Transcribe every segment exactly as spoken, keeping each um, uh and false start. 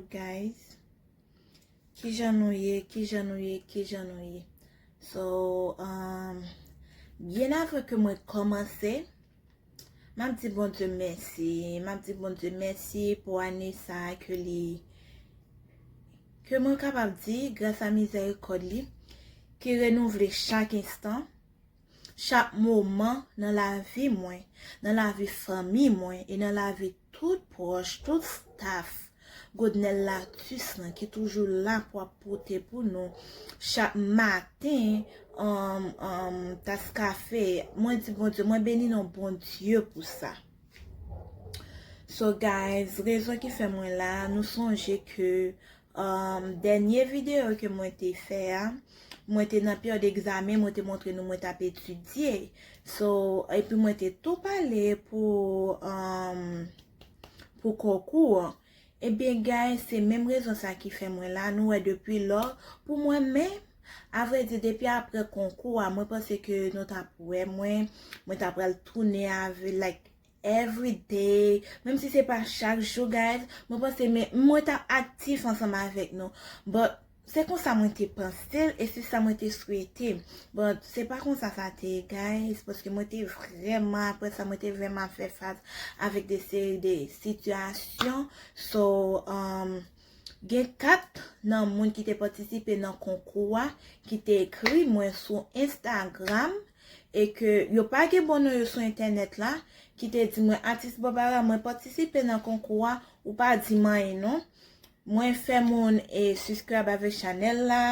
Guys, kijan nou ye, kijan nou ye, kijan nou ye? So, um, byen avan ke mwen kòmanse, m ap di Bondye mèsi. M ap di Bondye mèsi pou ane sa a ke li, ke mwen kapab di, gras a mizèrikòd li, ki renouvle chak enstan, chak moman nan lavi mwen, nan lavi fanmi mwen e nan lavi tout pwòch, tout staff Godnel Latus lan ki toujou la pou ap pote pou nou chak maten, um, um, tas kafe. Mwen di Bondye, mwen beni non Bondye pou sa. So guys, rezon ki fè mwen la, nou sonje ke, um, dènye videyo ke mwen te fè a, mwen te nan peryòd egzamen, mwen te montre nou mwen t ap etidye. So, epi mwen te tou pale pou, um, pou konkou an. Ebyen, guys, se menm rezon sa ki fè mwen la. Nou wè depi lò, pou mwen menm, avrèdi, depi apre konkou a, mwen panse ke nou t ap wè mwen, mwen t ap pral tounen avè, like, every day, menm si se pa chak jou, guys, mwen panse men, mwen t ap aktif ansanm avèk nou. But, se konsa mwen te panse l e se sa mwen te swete. But, se pa konsa sa te ye, guys, paske mwen te vrèman, apre sa, mwen te vrèman fè fas avèk de seri de sitiyasyon. So, um, gen kat nan moun ki te patisipe nan konkou a, ki te ekri mwen sou Instagram, e ke yo pa gen bon non yo sou entènèt la, ki te di mwen, "Atis Barbara, mwen patisipe nan konkou a, ou pa di m anyen non. Mwen fè moun e subscribe avèk chanèl la,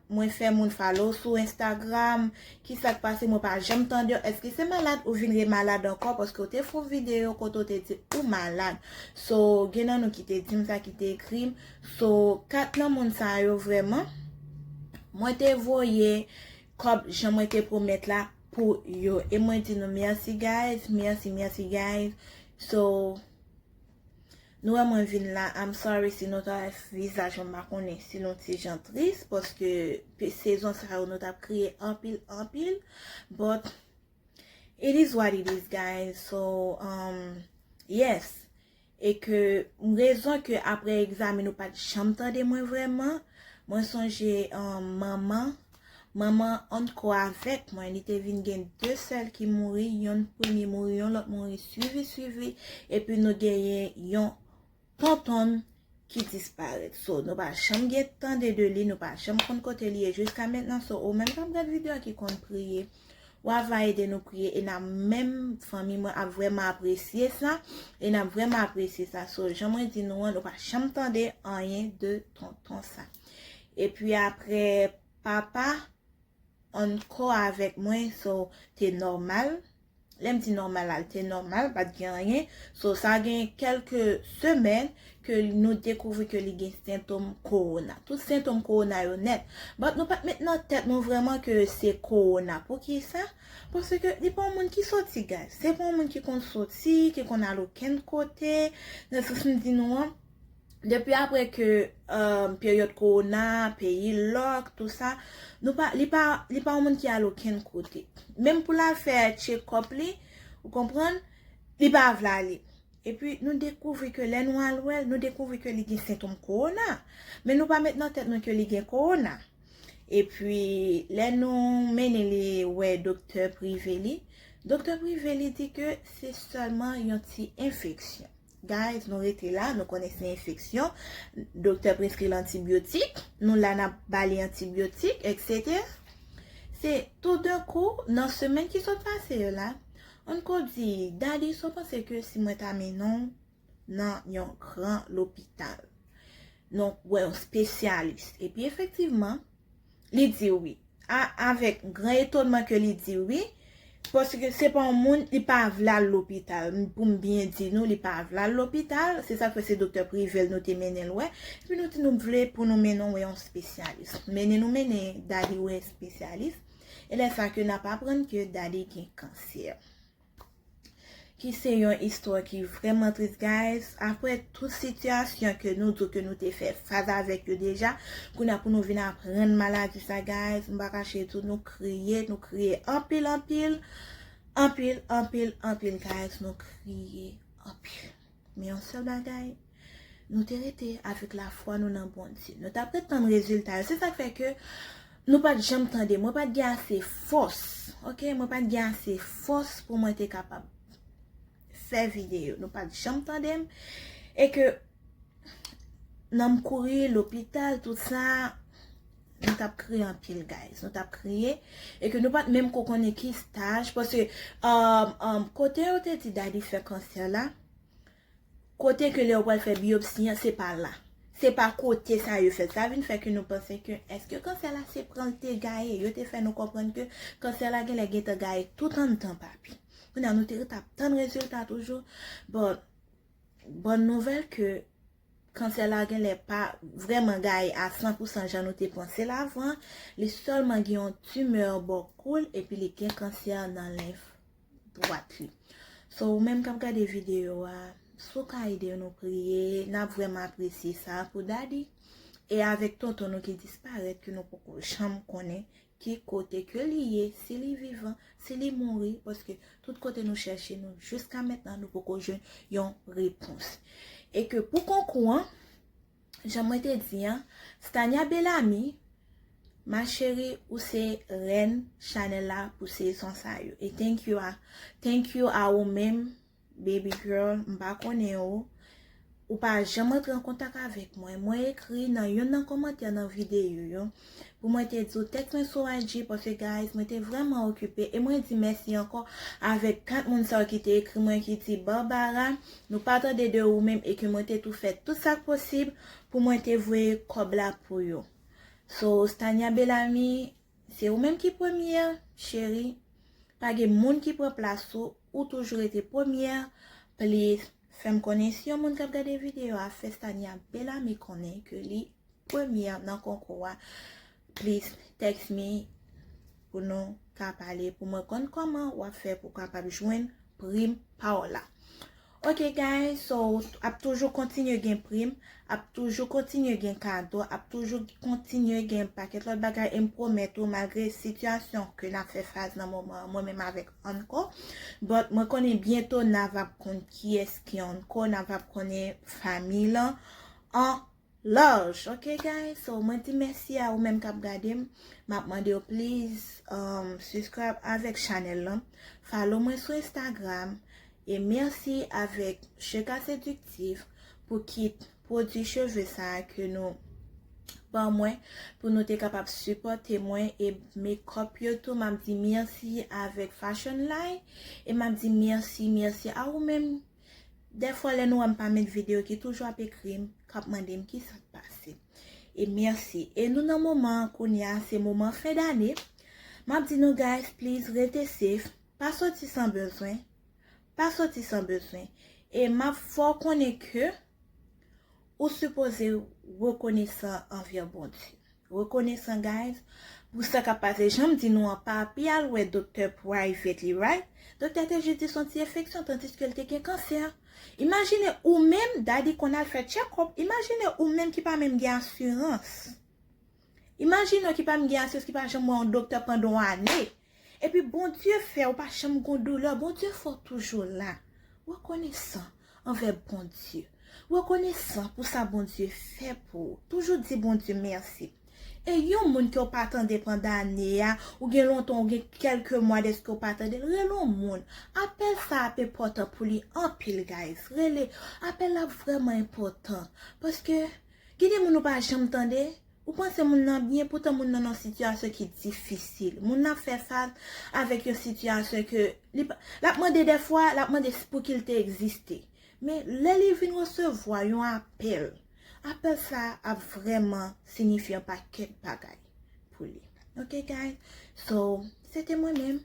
mwen fè moun follow sou Instagram, ki sa k pase, mwen pa janm tande w, èske se malad ou vin remalad ankò, paske w te fè yon videyo kote w te di ou malad." So, gen nan nou ki te di m sa, ki te ekri m. So, kat nan moun sa yo vrèman, mwen te voye kòb jan mwen te pwomèt la pou yo. E mwen di nou mèsi, guys, mèsi, mèsi, guys. So, nou wè mwen vin la, I'm sorry si nou ta wè vizaj mwen, m pa konnen si nou ti jan tris, paske pe-, sezon sa yo nou t ap kriye anpil, anpil, but it is what it is, guys. So, um, yes. E ke rezon ke apre egzamen nou pa t janm tande mwen vrèman, mwen sonje, um, manman, manman Anko avèk mwen, li te vin gen de sè l ki mouri, yonn premye mouri, yon lòt mouri, swivi, swivi, epi nou genyen yon tonton ki disparèt. So, nou pa janm gen tande de li, nou pa janm konn kote li ye jiska mentnan. So, ou menm k ap gad videyo a ki konn priye, w a va ede nou priye e n a menm fanmi mwen ap vrèman apresye sa, e n ap vrèman apresye sa. So, jan mwen di nou an, nou pa janm tande anyen de tonton sa. Epi apre papa, Anko avèk mwen, so, te nòmal. Lè m di nòmal la, l te nòmal, pa t gen anyen. So, sa gen kèlke semèn ke nou dekouvri ke li gen sentòm kowona. Tout sentòm kowona yo nèt. But nou pa t met nan tèt nou vrèman ke se kowona. Poukisa? Paske li pa yon moun ki soti, guys. Se pa yon moun ki konn soti, ki konn al okenn kote. Nan sans m di nou an, depi apre ke, um, peryòd kowona, peyi lòk, tou sa, nou pa, li pa, li pa yon moun ki al okenn kote. Menm pou l al fè check-up li, ou konprann, li pa vle ale. Epi nou dekouvri ke lè nou al wè l, nou dekouvri ke li gen sentòm kowona. Men nou pa met nan tèt nou ke li gen kowona. Epi lè nou mennen li wè doktè prive li, doktè prive li di ke se sèlman yon ti enfeksyon. Guys, nou rete la, nou konnen se enfeksyon. Doktè preskri l antibyotik, nou la n ap ba li antibyotik, etsetera. Se toudenkou, nan semèn ki sot pase yo la, Anko di, "Daddy, sa w panse ke si mwen ta mennen w nan yon gran lopital, nan wè yon espesyalis?" Epi efektivman, li di wi. A, avèk gran etonman ke li di wi, paske se pa yon moun, li pa vle al lopital. Pou m byen di nou, li pa vle al lopital. Se sa k fè se doktè prive l nou te mennen l wè. Epi nou di nou vle pou nou mennen w wè yon espesyalis. Mennen nou mennen Daddy wè espesyalis. E lè sa ke n ap aprann ke Daddy gen kansè. Ki se yon istwa ki vrèman tris, guys. Apre tout sitiyasyon ke nou di ke nou te fè fas avèk yo deja, kounye a pou nou vin aprann maladi sa, guys, m pa kache tou, nou kriye, nou kriye anpil, anpil, anpil, anpil, anpil, guys, nou kriye anpil. Men yon sèl bagay, Nou te rete avèk lafwa nou nan Bondye. Nou t ap ret tann rezilta yo. Se sa k fè ke nou pa t janm tande. Mwen pa t gen ase fòs. Ok? Mwen pa t gen ase fòs pou mwen te kapab fè videyo. Nou pa t janm tande m. E ke nan m kouri lopital, tout sa, nou t ap kriye anpil, guys. Nou t ap kriye. E ke nou pa t menm ko konnen ki staj. Paske, um, um, kote yo te di Daddy fè kansè la, kote ke lè yo pral fè biyopsi an, se pa la. Se pa kote sa yo fè. Sa vin fè ke nou panse ke èske kansè la se pran l te gaye. Yo te fè nou konprann ke kansè la genlè gentan gaye tout anndan papi. Kounye a nou te ret ap tann rezilta toujou. Bon, bòn nouvèl ke kansè la genlè pa vrèman gaye a san pou san jan nou te panse l avan. Li sèlman gen yon timè bò kou l epi li gen kansè nan lenf dwat li. So, ou menm k ap gade videyo a, si w ka ede nou priye, n ap vrèman apresye sa pou Daddy. E avèk tonton nou ki disparèt, ke nou poko janm konnen ki kote ke li ye, si li vivan, si li mouri, paske tout kote nou chèche nou, jiska mentnan, nou poko jwenn yon repons. E ke pou konkou an, jan mwen te di an, Stania Bellamy, ma chérie, ou se rèn chanèl la pou sezon sa yo. E thank you a, thank you a ou menm, baby girl, m pa konnen ou. Ou pa janm antre an kontak avèk mwen. Mwen ekri nan youn nan kòmantè nan videyo yo. Pou mwen te di w, tèks mwen sou I G, paske, guys, mwen te vrèman okipe. E mwen di mèsi ankò avèk kat moun sa yo ki te ekri mwen, ki di, Barbara, nou pa tande de ou menm e ke mwen te tou fè tout sa k posib pou mwen te voye kòb la pou yo. So, Stania Bellamy, se ou menm ki premyè, cheri. Pa gen moun ki pran plas ou, ou toujou rete premyè. Please, fè m konnen si yon moun k ap gade videyo a fè Stania Bellamy konnen ke li premyè nan konkou a. Please, text me pou nou ka pale, pou mwen konn kòman w ap fè pou w kapab jwenn prim pa w la. Ok, guys, so, ap toujou kontinye gen prim, ap toujou kontinye gen kado, ap toujou kontinye gen pakèt lòt bagay, e m pwomèt ou, malgre sitiyasyon ke n ap fè fas nan moman an, mwen menm avèk Anko, but mwen konnen byento n ap ap konn kiyès ki Anko, n ap ap konnen fanmi lan an laj, ok, guys? So, mwen di mèsi a ou menm k ap gade m. M ap mande w, please, um, subscribe avèk chanèl lan. Follow mwen sou Instagram. E mèsi avèk Cheka Sediktif pou kit pwodui cheve sa a ke nou ban mwen pou nou te kapab sipòte mwen e makeup yo tou. M ap di mèsi avèk Fashion Line. E m ap di mèsi, mèsi a ou menm. Dèfwa, lè nou wè m pa met videyo, ki toujou ap ekri m, k ap mande m kisa k pase. E mèsi. E nou nan moman an kounye a, se moman fen dane. M ap di nou, guys, please, rete safe. Pa soti san bezwen. Pa soti san bezwen. E m ap fè w konnen ke ou sipoze rekonesan anvè Bondye. Rekonesan, guys, pou sa k ap pase. Jan m di nou an, papi al wè doktè privately, right? Doktè te jis di se yon ti enfeksyon, tandiske l te gen kansè. Imajine ou menm, Daddy konn al fè check-up. Imajine ou menm ki pa menm gen asirans. Imajine w ki pa menm gen asirans, ki pa janm wè yon doktè pandan yon ane. Epi Bondye fè ou pa janm gon doulè. Bondye fè w toujou la. Rekonesan anvè Bondye. Rekonesan pou sa Bondye fè pou ou. Toujou di Bondye mèsi. E yon moun ke w pa tande pandan ane a, ou gen lontan, ou gen kèlke mwa dèske w pa tande l, rele yon moun. Apèl sa ap enpòtan pou li anpil, guys. Rele. Apèl la ap vrèman enpòtan. Paske gen de moun ou pa janm tande, ou panse moun nan byen, poutan moun nan nan yon sitiyasyon ki difisil. Moun nan ap fè fas avèk yon sitiyasyon ke li pa, l ap mande dèfwa, l ap mande s-, pou ki l te egziste. Men lè li vin resevwa yon apèl, apèl sa a ap vrèman siyifye yon pakèt bagay pou li. Ok, guys? So, se te mwen menm,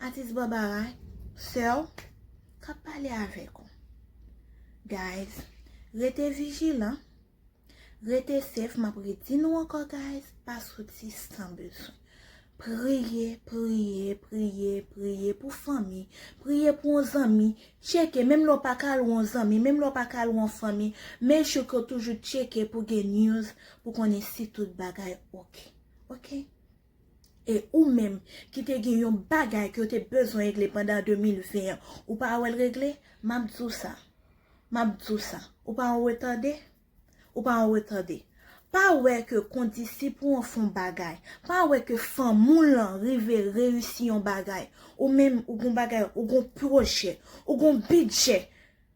atis Barbara, sè w, k ap pale avèk ou. Guys, rete vijilan. Rete safe, m ap redi nou ankò, guys, pa soti san bezwen. Priye, priye, priye, priye pou fanmi. Priye pou yon zanmi. Tcheke, menm lè w pa ka al wè yon zanmi, menm lè w pa ka al wè yon fanmi, make sure ke w toujou tcheke pou gen news, pou konnen si tout bagay ok. Ok? E ou menm ki te gen yon bagay ke w te bezwen regle pandan de mil ven an, ou pa wè l regle, m ap di w sa. M ap di w sa. Ou pa an reta de. Ou pa anwo tande. Pa wè ke kondisip ou an fè yon bagay. Pa wè ke fanmi w lan rive reyisi yon bagay. Ou menm, ou gon bagay, ou gon pwojè, ou gon bidjè.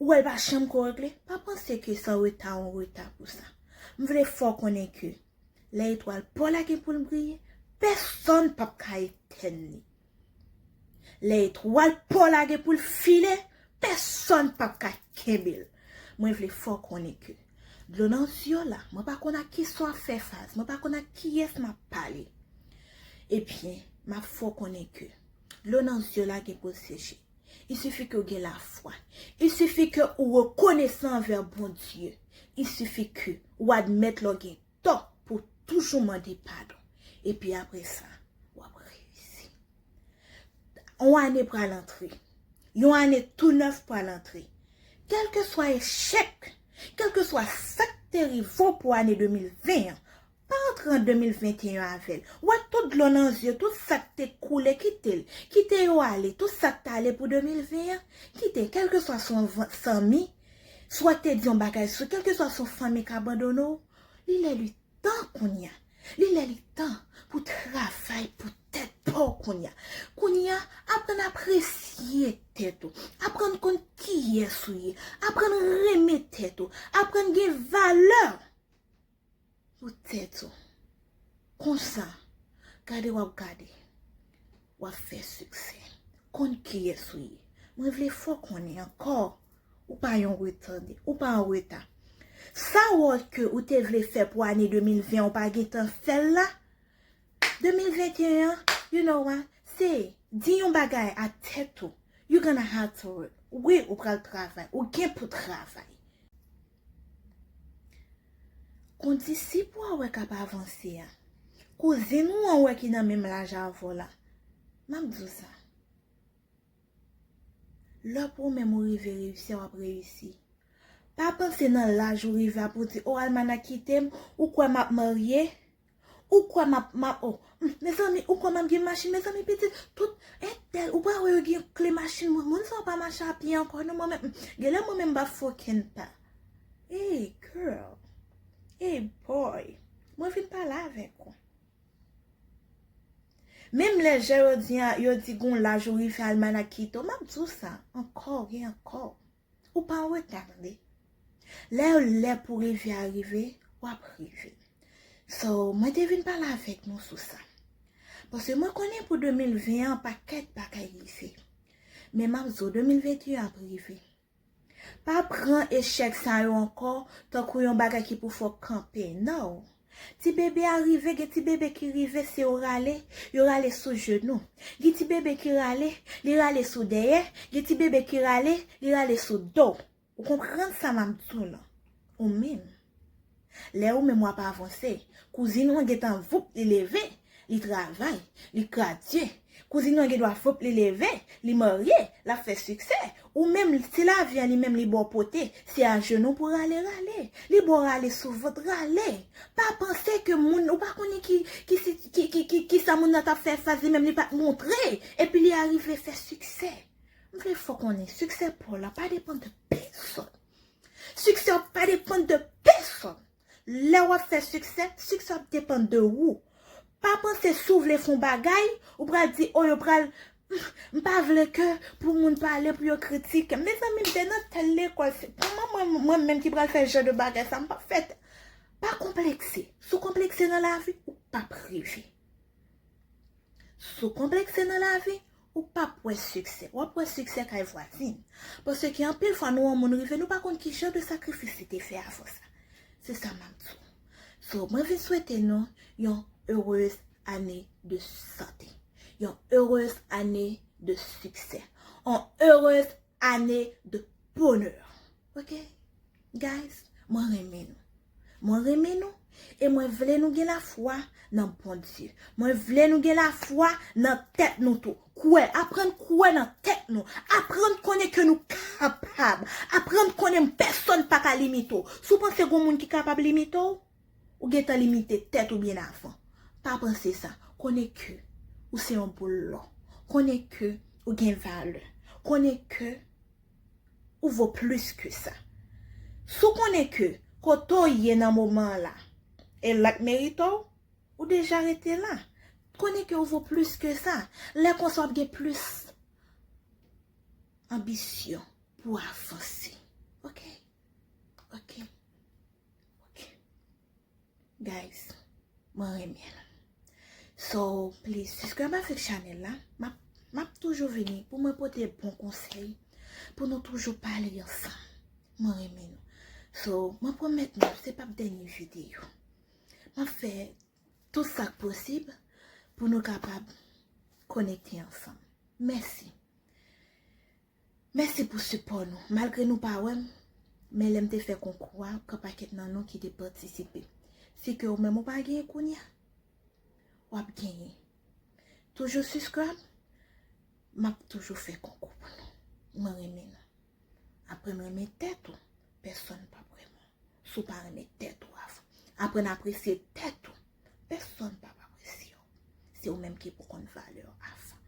Ou wè l pa janm ko regle. Pa panse ke se yon reta, yon reta pou sa. M vle fè w konnen ke lè etwal pa w la gen pou l briye, pèsonn p ap ka etèn li. Lè etwal pa w la gen pou l file, pèsonn p ap ka kenbe l. Mwen vle fè w konnen ke dlo nan zye w la, mwen pa konn ak kisa w ap fè fas, mwen pa konn ak kiyès m ap pale. Ebyen, m ap fè w konnen ke dlo nan zye w la gen pou l seche. Il suffit ke w gen lafwa. Il suffit ke ou rekonesan anvè Bondye. Il suffit ke ou admèt lè w gen tò pou w toujou mande padon. Epi apre sa, w ap reyisi. Yon ane pral antre. Yon ane tou nèf pral antre. Kèlkeswa echèk, kèlkeswa sa k te rive w pou ane de mil ven an, pa antre an de mil venteyen avè l. Wè tout dlo nan zye, tout sa k te koule, kite l. Kite yo ale, tout sa k t ale pou de mil ven an, kite. Kèlkeswa se yon van- zanmi, swa te di yon bagay sou, kèlkeswa se yon fanmi k abandone w, li lè li tan kounye a. Li lè li tan pou travay pou tèt pa w kounye a. Kounye a, aprann apresye tèt ou. Aprann konn kiyès ou ye. Aprann renmen tèt ou. Aprann gen valè pou tèt ou. Konsa, gade w ap gade, w ap fè siksè. Konn kiyès ou ye. Mwen vle fè w konnen ankò, ou pa yon retande, ou pa an reta. Sa w wè ke ou te vle fè pou ane de mil ven, ou pa gentan fè l la, de mil venteyen an, you know what? Se di yon bagay a tèt ou. You gonna have to work. Wi, ou pral travay. Ou gen pou travay. Kondisip ou a wè k ap avanse a. Kouzin ou an wè ki nan menm laj avè w la. M ap di w sa. Lè pou ou menm ou rive reyisi a, w ap reyisi. Pa panse nan laj ou rive a pou w di, o, Almana kite m, ou kwè m ap marye? Ou kwè m ap, m ap, o, m, mezanmi, ou kwè m ap gen machin, mezanmi, pitit, tout, entèl, ou pa wè yo gen kle machin, moun, moun sa yo pa mache a pye ankò, non, mwen menm, m, genlè mwen menm m pa fokin pa. Hey, girl. Hey, boy. Mwen vin pale avèk ou. Menm lè jan yo di a, yo di gon laj ou rive almanak kite w, m ap di w sa, ankò e ankò. Ou pa an reta, tande. Lè, lè pou rive a rive, w ap rive. So, mwen te vin pale avèk nou sou sa. Paske mwen konnen pou de mil ven an, pakèt bagay rive. Men m ap di w, de mil venteyen ap rive. Pa pran echèk sa yo ankò tankou yon bagay ki pou fè w kanpe. No. Ti bebe a rive, gen ti bebe ki rive, se yo rale, yo rale sou jenou. Gen ti bebe ki rale, li rale sou dèyè, gen ti bebe ki rale, li rale sou do. Ou konprann sa m ap di w lan? Ou menm. Lè ou menm w ap avanse, kouzin ou an gentan voup li leve, li travay, li gradye. Kouzin ou an gen dwa voup li leve, li marye, l ap fè siksè. Ou menm, si lavi an li menm li ba w pote, se ajenou pou rale, rale. Li ba w rale sou vant, rale. Pa panse ke moun, ou pa konnen ki, ki, si- ki, ki, ki, ki sa moun nan t ap fè fas li menm li pa t montre, epi li arive fè siksè. M vle fè w konnen, siksè pa w la pa depann de pèsonn. Siksè w pa depann de pèsonn. Lè w ap fè siksè, siksè ap depann de ou. Pa panse si w vle fè yon bagay, ou pral di, o, yo pral, m pa vle ke pou moun pale, pou yo kritike m. Mezanmi, m te nan tèl lekòl, se pa mwen, mwen, mwen menm ki pral fè jan de bagay sa, m p ap fè. Pa konplekse. Si w konplekse nan lavi, ou p ap rive. Si w konplekse nan lavi, ou p ap wè siksè. W ap wè siksè kay vwazin. Paske anpil fwa nou wè yon moun rive, nou pa konn ki jan de sakrifis li te fè avan sa. Se sa m ap di w. So, mwen vin swete nou yon heureuse année de santé. Yon heureuse année de succès. Yon heureuse année de bonheur. Ok? Guys, mwen renmen nou. Mwen renmen nou. E mwen vle nou gen lafwa nan Bondye. Mwen vle nou gen lafwa nan tèt nou tou. Kwè, aprann kwè nan tèt nou. Aprann konnen ke nou kapab. Aprann konnen pèsonn pa ka limite w. Si w panse gon moun ki kapab limite w, ou gentan limite tèt ou byen avan. Pa panse sa. Konnen ke ou se yon boul lò. Konnen ke ou gen valè. Konnen ke ou vo plis ke sa. Si w konnen ke kote w ye nan moman an la, e lòt merite w, ou deja rete la. Konnen ke w vo plis ke sa. Lè konsa w ap gen plis anbisyon pou w avanse. Ok? Ok. Ok. Guys, mwen renmen l. So, please, subscribe avèk chanèl la. M ap, m ap toujou vini pou mwen pote bon konsèy, pou nou toujou pale ansanm. Mwen renmen nou. So, mwen pwomèt nou, se p ap dènye videyo. M ap fè tout sa k posib pou nou kapab konekte ansanm. Mèsi. Mèsi pou sipò nou. Malgre nou pa wè m, men lè m te fè konkou a, gen pakèt nan nou ki te patisipe. Si ke ou menm ou pa genyen kounye a, w ap genyen. Toujou subscribe, m ap toujou fè konkou pou nou. Mwen renmen nou. Aprann renmen tèt ou, pèsonn p ap renmen w. Si w pa renmen tèt ou avan. Aprann apresye tèt ou, pèsonn p ap apresye w. Se ou menm ki pou konn valè w avan.